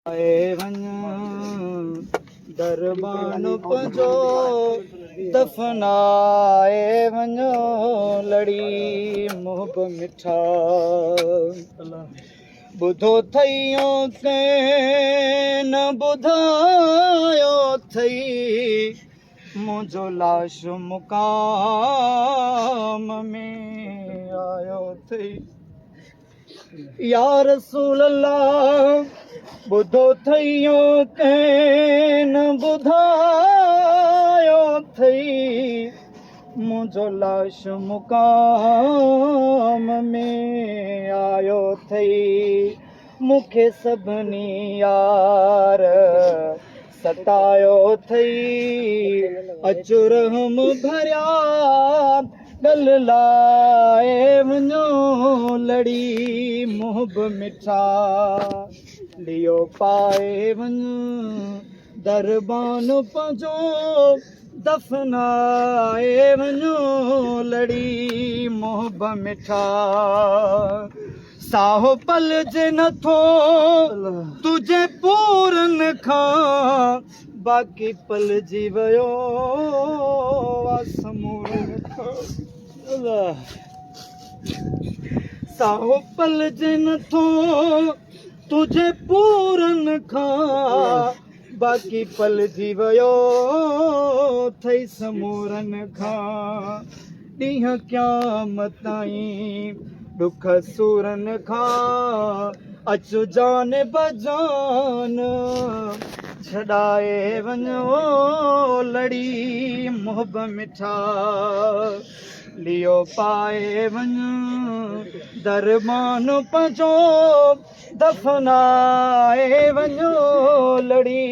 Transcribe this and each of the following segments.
آئي وڃ دربان پنهنجو دفنائي وڃو لڙي محب مٺا ٻڌو ٿئي ڪنهن نه ٻڌايو ٿئي منهنجو لاش مقام ۾ آيو ٿئي يا رسول الله ٻڌو ٿئيو ڪنهن نه ٻڌايو ٿئي منهنجو لاش مقام ۾ آيو ٿئي مون کي سڀني يار ستايو ٿئي اچ رحم ڀريا ڳل لائي وڃو لڙي محب مٺا ليو پائي وڃ دربان پنهنجو دفنائي وڃو لڙي محب مٺا ساهو پلجي نٿو تنهنجي پورن کان باقي پلجي ويو آ سمورن کان ساهو پلجي نٿو تنهنجي پورن کان باقي پلجي ويو ٿئي سمورن کان ڏينهن قيامت تائين ڏک سورن کان اچ جان بجان ڇڏائي وڃو لڙي محب مٺا ليو پائي وڃ درمان پنهنجو دفنائي وڃو لڙي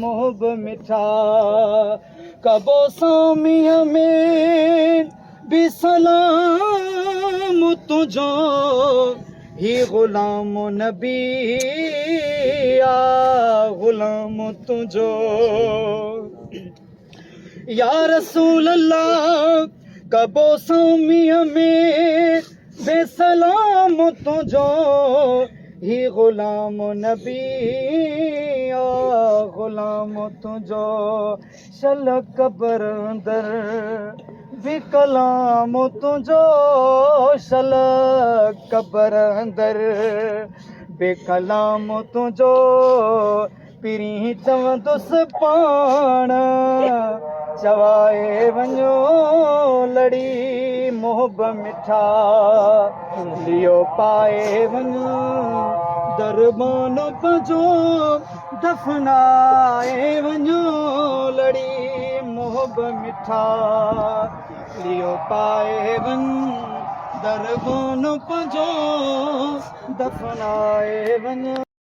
محب مٺا ڪبو ساميء ۾ به سلام تنهنجو هي غلام نبي آ غلام تنهنجو يا رسول الله ڪبو ساميء ۾ به سلام تنهنجو هي غلام نبي آ غلام تنهنجو شل قبر اندر به ڪلام تنهنجو شل قبر اندر به ڪلام تنهنجو پرين چوندس پاڻ چوائي وڃو لڙي محب مٺا ليو پائي وڃ دربان پنهنجو دفنائي وڃو لڙي محب مٺا ليو پائي وڃ دربان پنهنجو دفنائي وڃ.